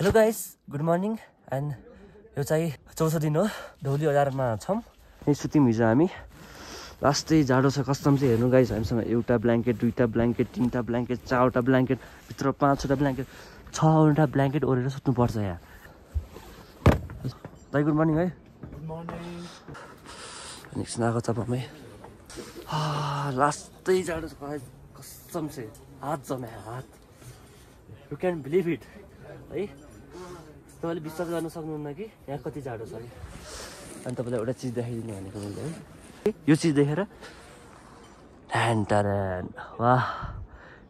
Hello guys, good morning. And यो चाहिँ चौथो दिन हो। धौली बजारमा छौँ। यहीँ सुत्यौँ हिजो हामी। लास्टै जाडो छ कस्टम चाहिँ हेर्नु गाइस। हामीसँग एउटा ब्ल्याङ्केट, दुईवटा ब्ल्याङ्केट, तिनवटा ब्ल्याङ्केट, चारवटा ब्ल्याङ्केट, भित्र 5वटा ब्ल्याङ्केट, 6वटा ब्ल्याङ्केट ओढेर सुत्नुपर्छ यहाँ। दाइ गुड मर्निङ है। Good morning. एकछिन आएको तपाईँमै लास्टै जाडो छ गाइस, कसम चाहिँ हात जम्या हात। यु क्यान बिलिभ इट है। तपाईँले विश्वास गर्न सक्नुहुन्न कि यहाँ कति जाडो छ है। अनि तपाईँलाई एउटा चिज देखाइदिनु भनेको मैले है। यो चिज देखेर ढ्यान टारान वाह,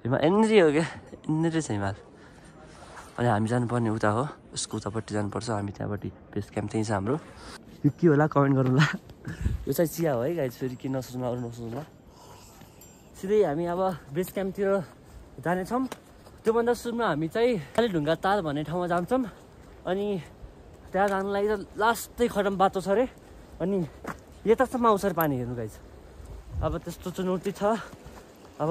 हिमाल यहाँनिर हो क्या, यहाँनिर छ हिमाल। अनि हामी जानुपर्ने उता हो, उसको उतापट्टि जानुपर्छ। हामी त्यहाँपट्टि बेस क्याम्प त्यहीँ छ हाम्रो। यो के होला कमेन्ट गरौँला। यो चाहिँ चिया हो है गाइस, फेरि के नसोच्नु अरू नसोच्नुला। सिधै हामी अब बेस क्याम्पतिर जानेछौँ। त्योभन्दा सुरुमा हामी चाहिँ कालीढुङ्गा ताल भन्ने ठाउँमा जान्छौँ। अनि त्यहाँ जानु लागि त लास्टै खडम बाटो छ अरे। अनि यतासम्म आउँछ अरे पानी हेर्नु गाइस। अब त्यस्तो चुनौती छ। अब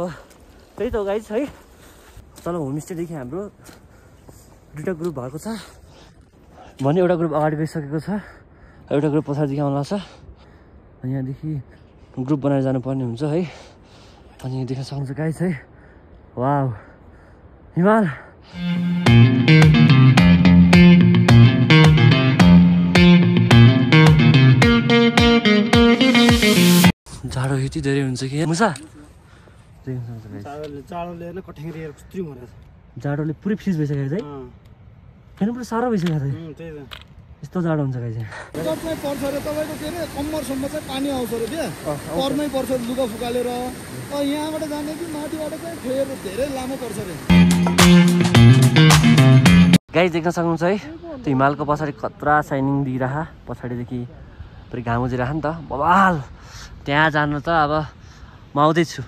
त्यही त हो गाइस है। तल होमस्टेदेखि हाम्रो दुईवटा ग्रुप भएको छ भने एउटा ग्रुप अगाडि गइसकेको छ, एउटा ग्रुप पछाडिदेखि आउनु छ। अनि यहाँदेखि ग्रुप बनाएर जानुपर्ने हुन्छ है। अनि यहाँ देख्न सक्नुहुन्छ गाइस है, वाउ हिमाल। जाडो यति धेरै हुन्छ कि मुसा जाडोले पुरै फ्रिज भइसकेको छ है। फेरि पुरै साह्रो भइसकेको छ यस्तो जाडो हुन्छ गाइस। टपमै पर्छ रे तपाईको के रे कम्मरसम्म चाहिँ पानी आउँछ रे के पर्नै पर्छ लुगा फुकालेर। यहाँबाट जाने कि माथिबाट चाहिँ फेर धेरै लामो पर्छ रे गाइस। देख्न सक्नुहुन्छ है त्यो हिमालको पछाडि कत्रा साइनिङ दिइरहा। पछाडिदेखि पुरै घाम उजिरह नि त बवाल। त्यहाँ जानु त अब म आउँदैछु,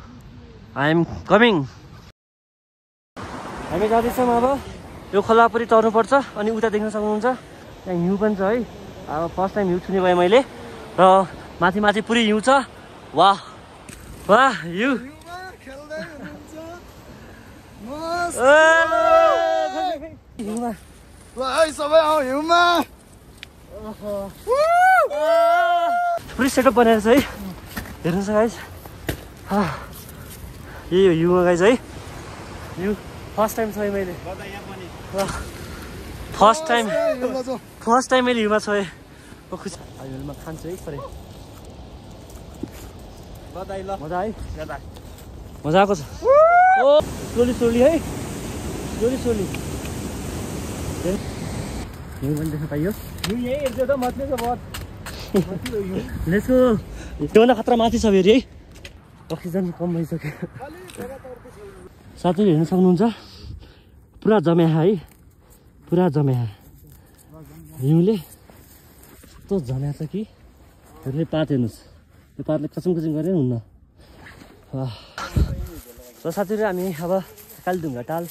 आई एम कमिङ। हामी जाँदैछौँ अब। यो खोला पुरै तर्नुपर्छ। अनि उता देख्न सक्नुहुन्छ त्यहाँ हिउँ पनि छ है। अब फर्स्ट टाइम हिउँ छुने भएँ मैले। र माथि माथि पुरै हिउँ छ। वाह वाह हिउँ। पुरै सेटअप बनाएर छ है, हेर्नुहोस् गाइस। यही हो हिउँमा गाइस है। हिउँ फर्स्ट टाइम छ है मैले। फर्स्ट टाइम मैले हिउँमा छोएँ। खुसी हिउँमा खान्छु है परे। मजा है, मजा आएको छ। ओ स्लोली स्लोली है, स्लोली स्लोली हिउँ पनि देख्न पाइयो। Let's go. त्योभन्दा खतरा माथि छ फेरि है, अक्सिजन कम भइसक्यो। साथीहरू हेर्न सक्नुहुन्छ पुरा जम्या है, पुरा जम्या हिउँले यस्तो जम्या छ कि। हेर्ने पात हेर्नुहोस्, यो पातले कचुङ कचुङ गरेर हुन्न। र साथीहरू हामी अब कालीढुङ्गा ताल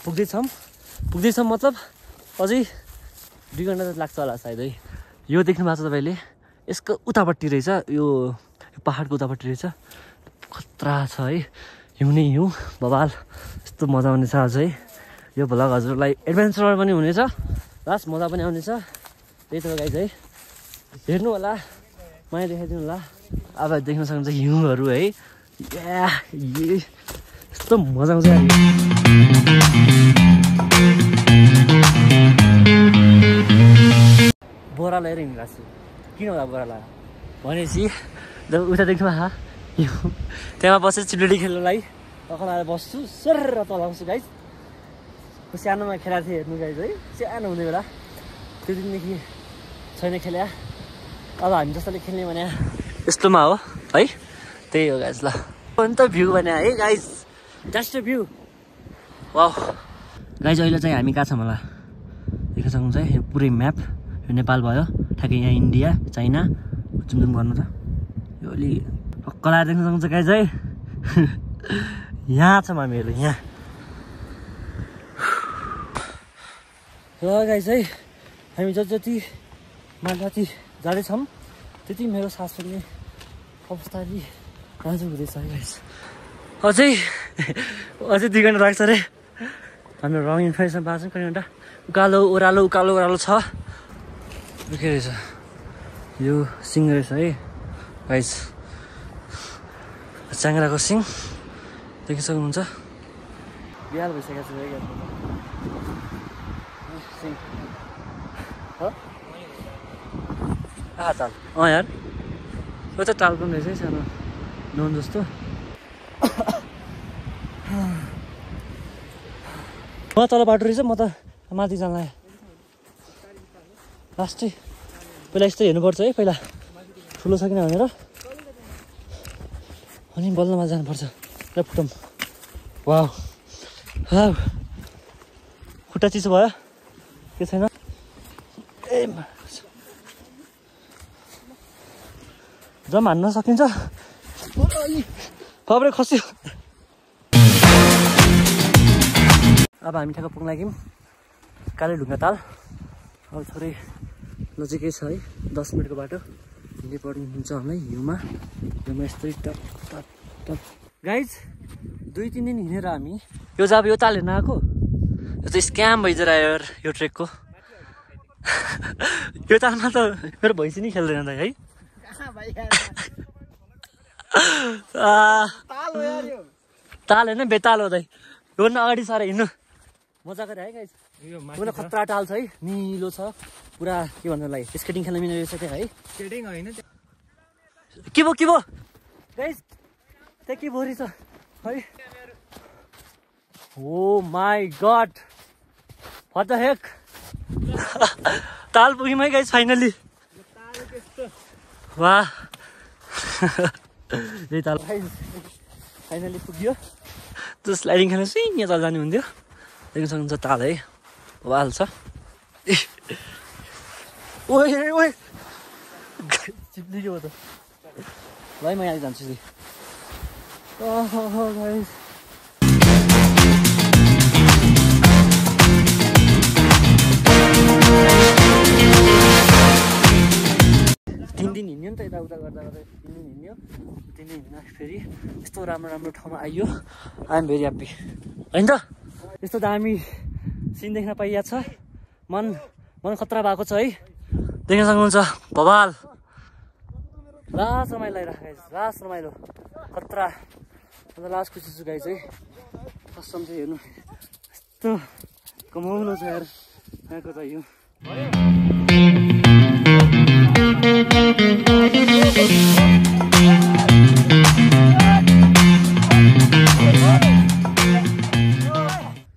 पुग्दैछौँ मतलब अझै 2 घन्टा त लाग्छ होला सायद है। यो देख्नु भएको छ तपाईँले, यसको उतापट्टि रहेछ, यो पहाडको उतापट्टि रहेछ। खतरा छ है, हिउँ नै हिउँ बवाल। यस्तो मजा आउनेछ आज है। यो भ्लग हजुरलाई एडभेन्चर पनि हुनेछ, प्लस मजा पनि आउनेछ। त्यही त गाइस है, हेर्नु होला, माया देखाइदिनु होला। अब देख्न सक्नुहुन्छ हिउँहरू है। यस्तो मजा आउँछ। बोरा लिएर हिँडिरहेको छु। किन होला बोरा लगाएर भनेपछि उता देख्नु भए त्यहाँ बसेर चिल्ड्रेन खेल्नलाई तल आएर बस्छु, सर तलाउँछु गाइस। सानोमा खेलाएको थिएँ हेर्नु गाइस है, सानो हुने बेला। त्यो दिनदेखि छैन खेल्या। अब हामी जस्तोले खेल्ने भने यस्तोमा हो है। त्यही हो गाइस। ल अन्त भ्यू भने है गाइस, जस्ट भ्यू वाह गाइस। अहिले चाहिँ हामी कहाँ छौँ होला देख्न सक्नुहुन्छ है। यो पुरै म्याप, यो नेपाल भयो, ठ्याक्कै यहाँ इन्डिया, चाइना, जुम गर्नु त यो अलि कला देख्न सक्नुहुन्छ गाइस है। यहाँ छौँ हामीहरू यहाँ। ल गाइस है, हामी जति माथि जाँदैछौँ त्यति मेरो सास फेर्ने अवस्था अलि नाजुक हुँदैछ है गाइस। अझै 2 घन्टा लाग्छ अरे। हाम्रो रङ इन्फर्मेसन पाएको छ कति घन्टा उकालो ओह्रालो छ के रहेछ यो सिङ रहेछ है गाइस च्याङ्ग्राको सिङ देखि सक्नुहुन्छ बिहाल भइसकेको छ सिङ ताल यार यो त टाल पनि रहेछ है सानो नोन जस्तो म तल बाटो रहेछ म त माथि जान लाग्यो लास्टै पहिला यस्तो हेर्नुपर्छ है पहिला ठुलो छ किन भनेर अनि बल्लमा जानुपर्छ र फुटौँ वाउ खुट्टा चिसो भयो के छैन ए जम हान्न सकिन्छ खबरै खस्यो अब हामी ठ्याक्क पुग्न लाग्यौँ कालेढुङ्गा ताल अब थोरै नजिकै छ है 10 मिनटको बाटो हिँड्नै पर्नुहुन्छ हामीलाई हिउँमा यस्तै टप टप टप गाइज 2-3 दिन हिँडेर हामी यो जब यो ताल हेर्न आएको यो चाहिँ स्क्याम भइदिएर यार यो ट्रेकको यो तालमा त मेरो भैँसी नै खेल्दैन त है ताल होइन बेताल हो दाइ योभन्दा अगाडि सर हिँड्नु मजा गरे है गाइज पुरा खतरा टाल छ है निलो छ पुरा के भन्नु लागि स्केटिङ खेल्न मिल्ने रहेछ त्यहाँ है स्केटिङ होइन के भयो गाइज त्यहाँ के भोरी छ है oh my god what the heck ताल पुग्यौँ है गाइज फाइनली वाह यही ताल फाइनली पुग्यो त्यो स्लाइडिङ खेल्न सुई यहाँ तल जाने हुन्थ्यो देख्न सक्नुहुन्छ ताल है वाल छ ओए चिप्लियो त भाइ म यहाँ जान्छु गाइस 3 दिन हिँड्यो नि त यताउता गर्दा 3 दिन हिँड्यो 3 दिन हिँड्दाखेरि यस्तो राम्रो ठाउँमा आइयो आइ एम भेरी ह्याप्पी होइन त यस्तो दामी सिन देख्न पाइएको छ मन खतरा भएको छ है देख्न सक्नुहुन्छ भवाल लास्ट रमाइलो लगाइरहेको लास्ट रमाइलो खतरा अन्त लास्ट खुसी छु गाइस है कसम चाहिँ हेर्नु यस्तो कमाउनु छ यार यहाँको त यो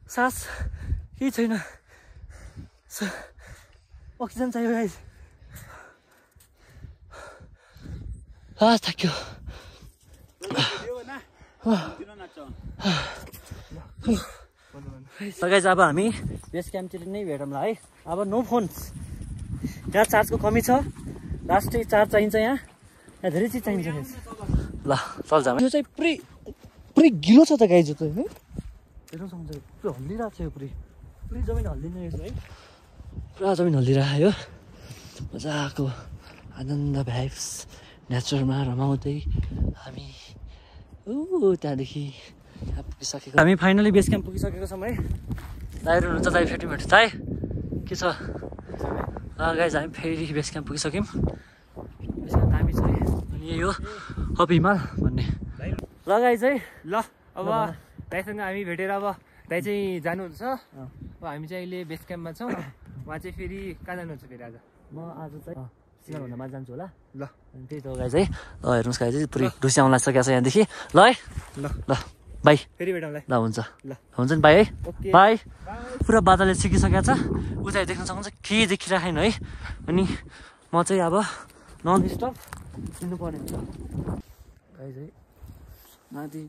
सास केही छैन अक्सिजन चाहियो गाइस थाक्यो गाइस अब हामी बेस क्याम्पतिर नै भेटौँला है अब नो फोन्स यहाँ चार्जको कमी छ लास्टै चार्ज चाहिन्छ यहाँ धेरै चिज चाहिन्छ ल चल जाम यो चाहिँ पुरै गिलो छ त गाइस यो त है हेर्नु सक्नुहुन्छ पुरै हल्लिरहेको छ यो पुरै जमिन हल्लिने रहेछ है पुरा जमिन हल्लिरहेको मजाको आनन्द भाइब्स नेचरमा रमाउँदै हामी त्यहाँदेखि पुगिसकेको हामी फाइनली बेस क्याम्प पुगिसकेको छौँ है दाइहरू हुनुहुन्छ दाइ फेटिमेट दाइ के छ गाइज हामी फेरि बेस क्याम्प पुगिसक्यौँ बेस क्याम्प दामी छ है अनि यही हो अब हिमाल भन्ने ल गाइज है ल अब दाइसँग हामी भेटेर अब दाइ चाहिँ जानुहुन्छ अब हामी चाहिँ अहिले बेस क्याम्पमा छौँ उहाँ चाहिँ फेरि कहाँ जानुहुन्छ फेरि आज म आज चाहिँ सिङ्गरभन्दा माथि जान्छु होला ल अनि त्यही त हो गाइज है ल हेर्नुहोस् गाइज पुरै ढुसी आउन लागिसकेको छ यहाँदेखि ल है ल बाई फेरि भेटौँला ल हुन्छ ल हुन्छ नि बाई है ओके बाई पुरा बादलले सिकिसकेको छ उता देख्न सक्नुहुन्छ केही देखिराखेन है अनि म चाहिँ अब नन स्टप हिँड्नुपर्ने हुन्छ गाइज है माथि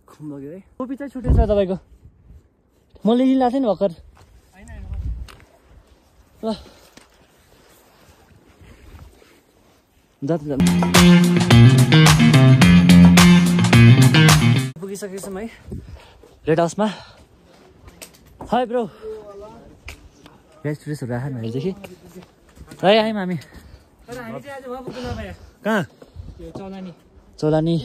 खुम्बग्यो है टोपी चाहिँ छुटेछ तपाईँको मैले लिइरहेको थिएँ नि भर्खर ल जानु पुगिसकेको छौँ है रेड हाउसमा हाई ब्रो भेज टुरिस्टहरू आएन भनेदेखि है आयौँ हामी कहाँ चौलानी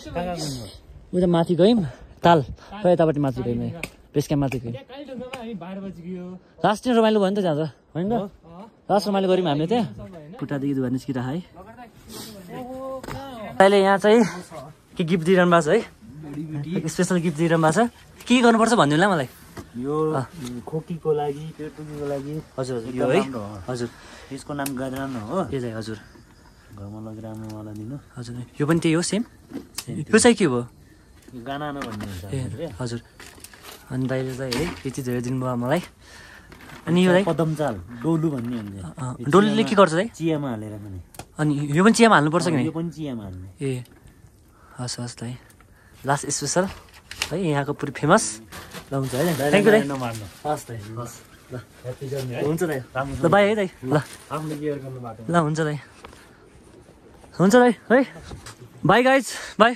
उता माथि गयौँ ताल यतापट्टि माथि गयौँ बेस क्याम्पमा चाहिँ कालीढुङ्गामा हामी 12 बजियो लास्ट दिन रमाइलो भयो नि त जाँदा होइन त लास्ट रमाइलो गऱ्यौँ हामीले त्यहाँ खुट्टादेखि धुवा निस्किरह है अहिले यहाँ चाहिँ के गिफ्ट दिइरहनु भएको छ है स्पेसल गिफ्ट दिइरहनु भएको छ के गर्नुपर्छ भन्नु होला मलाई यो खोकीको लागि पेट दुखीको लागि हजुर हजुर यो है हजुर यसको नाम गाजरान हो यो चाहिँ हजुर घरमा लगेर आमालाई दिनु हजुर यो पनि त्यही हो सेम यो चाहिँ के भयो यो गानानो भन्ने हुन्छ ए हजुर अनि दाइले चाहिँ है यति धेरै दिनुभयो मलाई अनि यो पदम चाल डोलु भन्ने हुन्छ डोलुले के गर्छ है चियामा हालेर खाने अनि यो पनि चियामा हाल्नुपर्छ कि यो पनि चियामा हाल्ने ए हस् हस् दाइ लास्ट स्पेसल है यहाँको पुरै फेमस ल हुन्छ है थ्याङ्क यू दाइ नमार्नु हस् दाइ हस् ल ह्याप्पी जर्नी है हुन्छ दाइ ल बाई है दाइ ल आफ्नो केयर गर्नु बाटो ल हुन्छ दाइ हुन्छ दाइ है by guys by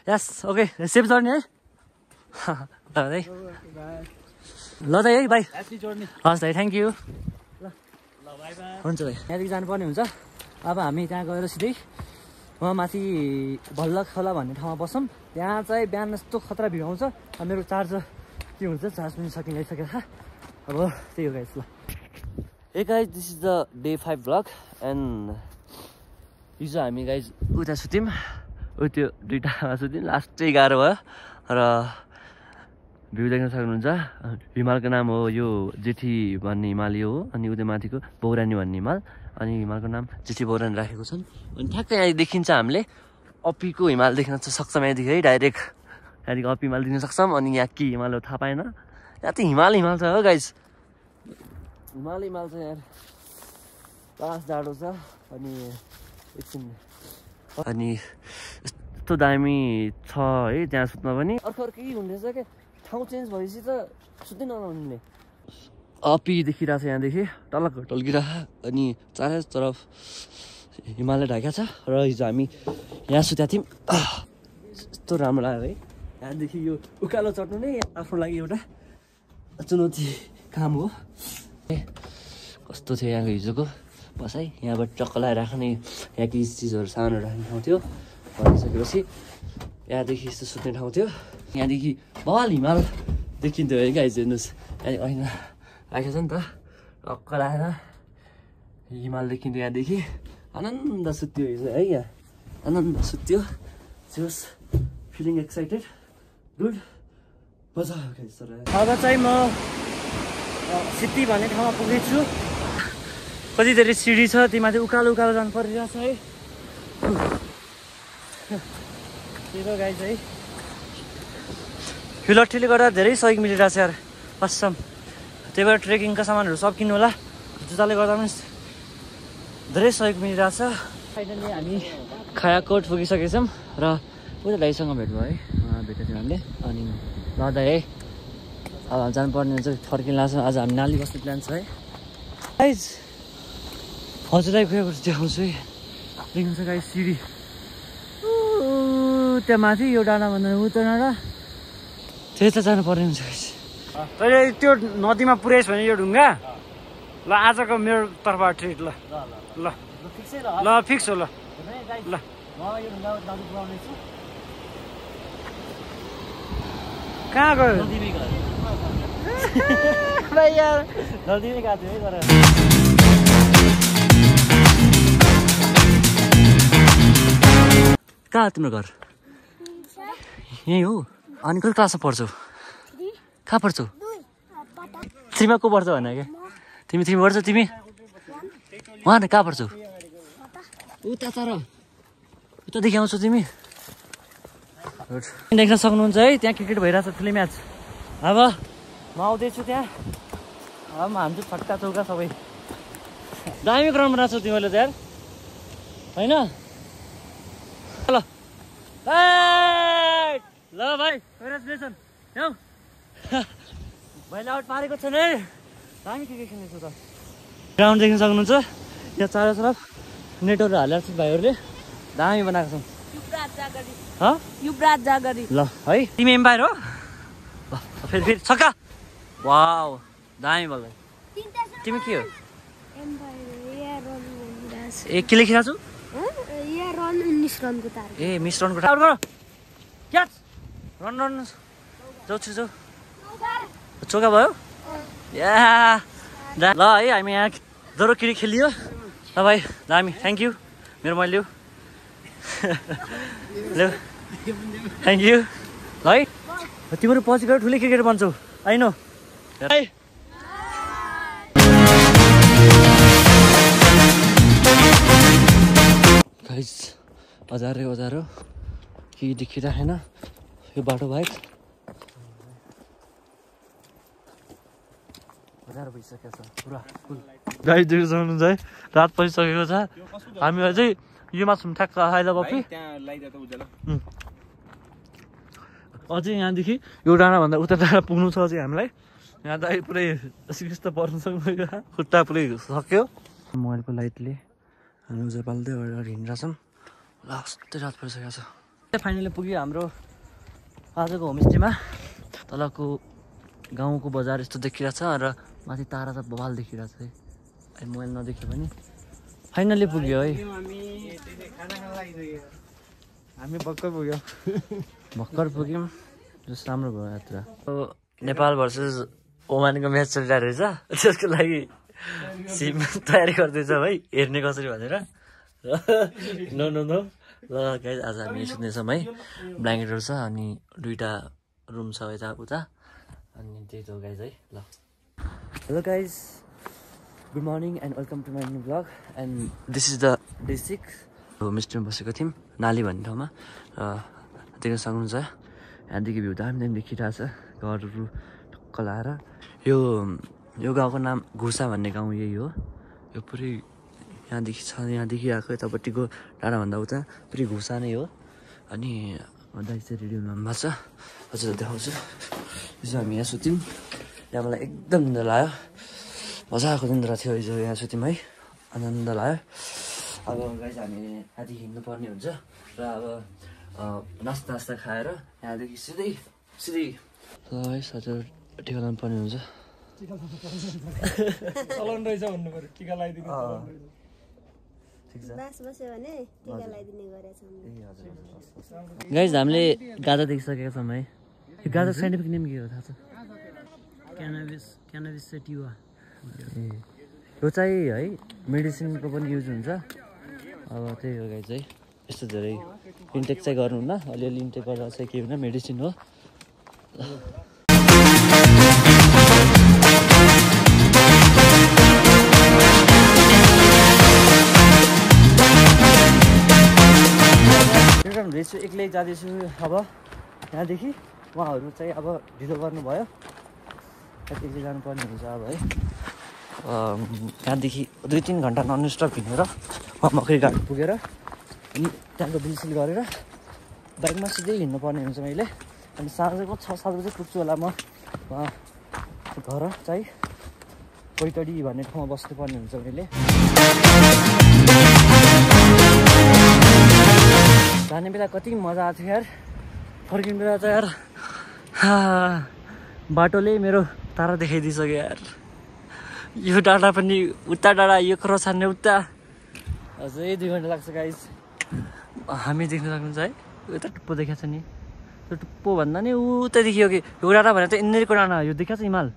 yes okay safe journey है ल दाइ ल दाइ है बाई हस् दाइ थ्याङ्क यू ल हुन्छ दाइ यहाँदेखि जानुपर्ने हुन्छ अब हामी त्यहाँ गएर सिधै वहाँ माथि भल्ल खोला भन्ने ठाउँमा बसौँ त्यहाँ चाहिँ बिहान यस्तो खतरा भिड आउँछ अब मेरो चार्जर के हुन्छ चार्ज पनि सकिसकेको छ अब त्यही हो गाइज ल ए guys this is the day 5 vlog and हिजो हामी गाइज उता सुत्यौँ त्यो दुइटामा सुत्यौँ लास्ट चाहिँ गाह्रो भयो र भ्यू देख्न सक्नुहुन्छ हिमालको नाम हो यो जेठी भन्ने हिमाल यो हो अनि उता माथिको पौरानी भन्ने हिमाल अनि हिमालको नाम जेठी पौरानी राखेको छन् अनि ठ्याक्कै यहाँ देखिन्छ हामीले अप्पीको हिमाल देख्न सक्छौँ यहाँदेखि है डाइरेक्ट यहाँदेखि अप्पी हिमाल देख्न सक्छौँ अनि यहाँ के हिमाल हो थाहा पाएन यहाँ त हिमाल छ हो गाइज हिमाल छ यहाँ लास्ट जाडो छ अनि एकछिन अनि यस्तो दामी छ है त्यहाँ सुत्न पनि अर्कै हुँदैछ क्या ठाउँ चेन्ज भएपछि त सुत्दै नलाउने अप्पी देखिरहेको छ यहाँदेखि टलक्क टल्किरह अनि चारैतर्फ हिमालय ढाकेको छ र हिजो हामी यहाँ सुतेका थियौँ यस्तो राम्रो लाग्यो है यहाँदेखि यो उकालो चढ्नु नै आफ्नो लागि एउटा चुनौती काम हो कस्तो थियो यहाँको हिजोको बसाइ यहाँबाट चक्क लगाएर राख्ने यहाँ केही चिजहरू सामानहरू राख्ने ठाउँ थियो भनिसकेपछि यहाँदेखि यस्तो सुत्ने ठाउँ थियो यहाँदेखि बल हिमाल देखिन्थ्यो है गाइज हेर्नुहोस् यहाँ ऐना राखेको छ नि त टक्क राखेर हिमाल देखिन्थ्यो यहाँदेखि आनन्द सुत्यो हिजो है यहाँ आनन्द सुत्यो जस फिलिङ एक्साइटेड गुड मजा आयो गाइज तर अब चाहिँ म सिद्धि भन्ने ठाउँमा पुगेछु कति धेरै सिडी छ त्यहीमाथि उकालो उकालो जानु परिरहेछ है त्यही गाइज है यो लट्ठीले गर्दा धेरै सहयोग मिलिरहेको छ यार कसम त्यही भएर ट्रेकिङका सामानहरू सब किन्नु होला जुत्ताले गर्दा पनि धेरै सहयोग मिलिरहेछ फाइनली हामी खायाकोट पुगिसकेछौँ र उता दाइसँग भेट भयो है भेटेको थियौँ हामीले अनि लदा है अब हामी जानुपर्ने हुन्छ फर्किन लाग्छ आज हामी नाली बस्ने प्लान छ है गाइज हजुरलाई गएको देखाउँछु है देख्नुहुन्छ गाइज सिडी त्यहाँ माथि यो डाँडाभन्दा उता डाँडा त्यता जानुपर्ने हुन्छ गाइज तैँले त्यो नदीमा पुर्याइस् भने यो ढुङ्गा ल आजको मेरो तर्फबाट ट्रिट ल ल ल फिक्स हो ल ल कहाँ गयो नदीमै गएको थियो है तर कहाँ तिम्रो घर यहीँ हो अनि कति क्लासमा पढ्छौ कहाँ पढ्छौ 3मा को पढ्छौ भने क्या तिमी 3 पढ्छौ तिमी उहाँ न कहाँ पढ्छौ उता तर उतादेखि आउँछौ तिमी देख्न सक्नुहुन्छ है त्यहाँ क्रिकेट भइरहेछ ठुलो म्याच अब म आउँदैछु त्यहाँ अब हान्छु फट्का चौका सबै दामी ग्राउन्डमा रहेछौ तिमीले त यार होइन ल ल भाइ कङ्ग्रेचुलेसन हौ भाइले आउट पारेको छैन है दामी क्रिकेट खेल्नेछु त ग्राउन्ड देख्न सक्नुहुन्छ यहाँ चारैतर्फ नेटहरू हालेर छ भाइहरूले दामी बनाएको छौँ युवराज जागरी ल है तिमी एम्पायर हो ल फेरि छक्का वाउ दामी बल तिमी के हो ए के लेखिरहेको छु ए मिस रनको टावर गर क्याच रन रन जाऊ छु जाऊ चोका भयो या ल है हामी यहाँ जरो किरी खेलियो ल भाइ दामी थ्याङ्क यू मेरो मैले ल थ्याङ्क यू ल है तिम्रो पछि गएर ठुलै क्रिकेट बन्छौ आइनो गाइस अजारो केही देखिरहेन यो बाटो बाहेक भइसकेको छ पुरा गाइस देख्न सक्नुहुन्छ है रात परिसकेको छ हामी अझै यो मासुम ठ्याक्क आइला बपी अझै यहाँदेखि यो डाँडाभन्दा उता डाँडा पुग्नु छ अझै हामीलाई यहाँ त पुरै सिकिस्त पर्नु सक्यो खुट्टा पुरै सक्यो मोबाइलको लाइटले हामी उजा पाल्दै अगाडि हिँडिरहेछौँ लास्टै रात परिसकेको छ फाइनली पुग्यो हाम्रो आजको होमस्टेमा तलको गाउँको बजार यस्तो देखिरहेछ र माथि तारा त बवाल देखिरहेछ है मोबाइल नदेख्यो भने फाइनली पुग्यो है हामी भर्खर पुग्यौँ जस्तो राम्रो भयो यात्रा नेपाल भर्सेस ओमानको म्याच चलिरहेको रहेछ त्यसको लागि सिम तयारी गर्दैछ भाइ हेर्ने कसरी भनेर नो ल गाइस आज हामी सुत्नेछौँ है ब्ल्याङ्केटहरू छ अनि 2टा रुम छ यता उता अनि त्यही त हो गाइस है ल hello guys good morning and welcome to my new blog and this is the day 6 होमस्टेमा बसेको थियौँ नाली भन्ने ठाउँमा र देख्न सक्नुहुन्छ यहाँदेखि भ्यू दामी देखिरहेछ घरहरू टक्क लाएर यो गाउँको नाम घुसा भन्ने गाउँ यही हो यो पुरै यहाँदेखि छ यहाँदेखि आएको यतापट्टिको डाँडाभन्दा उता पुरै घुसा नै हो अनि दाइ चाहिँ रेडी हुनुभएको छ हजुर देखाउँछु हिजो हामी यहाँ सुत्यौँ यहाँ मलाई एकदम निन्द्रा लाग्यो मजाको निन्द्रा थियो हिजो यहाँ सुत्यौँ है आनन्द लाग्यो अब गाइस हामी यहाँदेखि हिँड्नुपर्ने हुन्छ र अब नास्ता खाएर यहाँदेखि सिधै ल है हजुर टिका लाउनु पर्ने हुन्छ चलाउनु रहेछ भन्नु पर्यो टिका लगाइदिनु गाइस हामीले गाजा देखिसकेका छौँ है यो गाजा साइन्टिफिक नेम के हो थाहा छ क्यानाबिस सेटिवा यो चाहिँ है मेडिसिनको पनि युज हुन्छ अब त्यही हो गाइस है यस्तो धेरै इन्टेक चाहिँ गर्नुहुन्न अलिअलि इन्टेक गर्दा चाहिँ के हुन मेडिसिन हो रेसु एक्लै जाँदैछु अब यहाँदेखि उहाँहरू चाहिँ अब ढिलो गर्नुभयो एक्लै जानुपर्ने हुन्छ अब है यहाँदेखि 2-3 घन्टा नन स्टप हिँडेर उहाँ मकरी घाट पुगेर अनि त्यहाँको बिलसिल गरेर बाइकमा सिधै हिँड्नुपर्ने हुन्छ मैले अनि साँझको 6-7 बजे पुग्छु होला म उहाँ घर चाहिँ पैतडी भन्ने ठाउँमा बस्नुपर्ने हुन्छ मैले जाने बेला कति मजा आएको थियो यार फर्किने बेला त यार बाटोले मेरो तारा देखाइदिइसक्यो यार यो डाँडा पनि उता डाँडा यो क्रस हान्ने उता अझै 2 घन्टा लाग्छ गाइस हामी देख्न सक्नुहुन्छ है उता टुप्पो देखाएको छ नि त्यो टुप्पो भन्दा नि उता देखियो कि यो डाँडा भने त यिनीहरूको डाँडा यो देखाएको छ हिमाल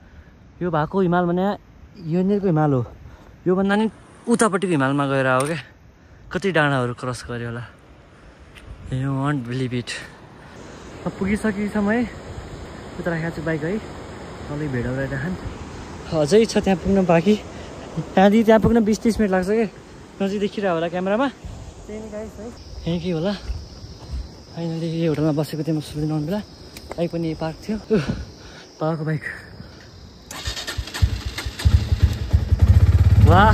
यो भएको हिमाल भने यिनीहरूको हिमाल हो योभन्दा नि उतापट्टिको हिमालमा गएर हो क्या कति डाँडाहरू क्रस गऱ्यो होला यु वन्ट बिलिभ इट पुगिसकेको छौँ है उता राखेको छु बाइक है अलि भेडाउरा राखन् अझै छ त्यहाँ पुग्न बाँकी त्यहाँदेखि त्यहाँ पुग्न 20-30 मिनट लाग्छ क्या नजिक देखिरह होला क्यामेरामा त्यही नै गाइस है यहीँ के होला फाइनली यो होटलमा बसेको थिएँ म सुत्न आउने बेला बाइक पनि पार्क थियो पाएको बाइक वाह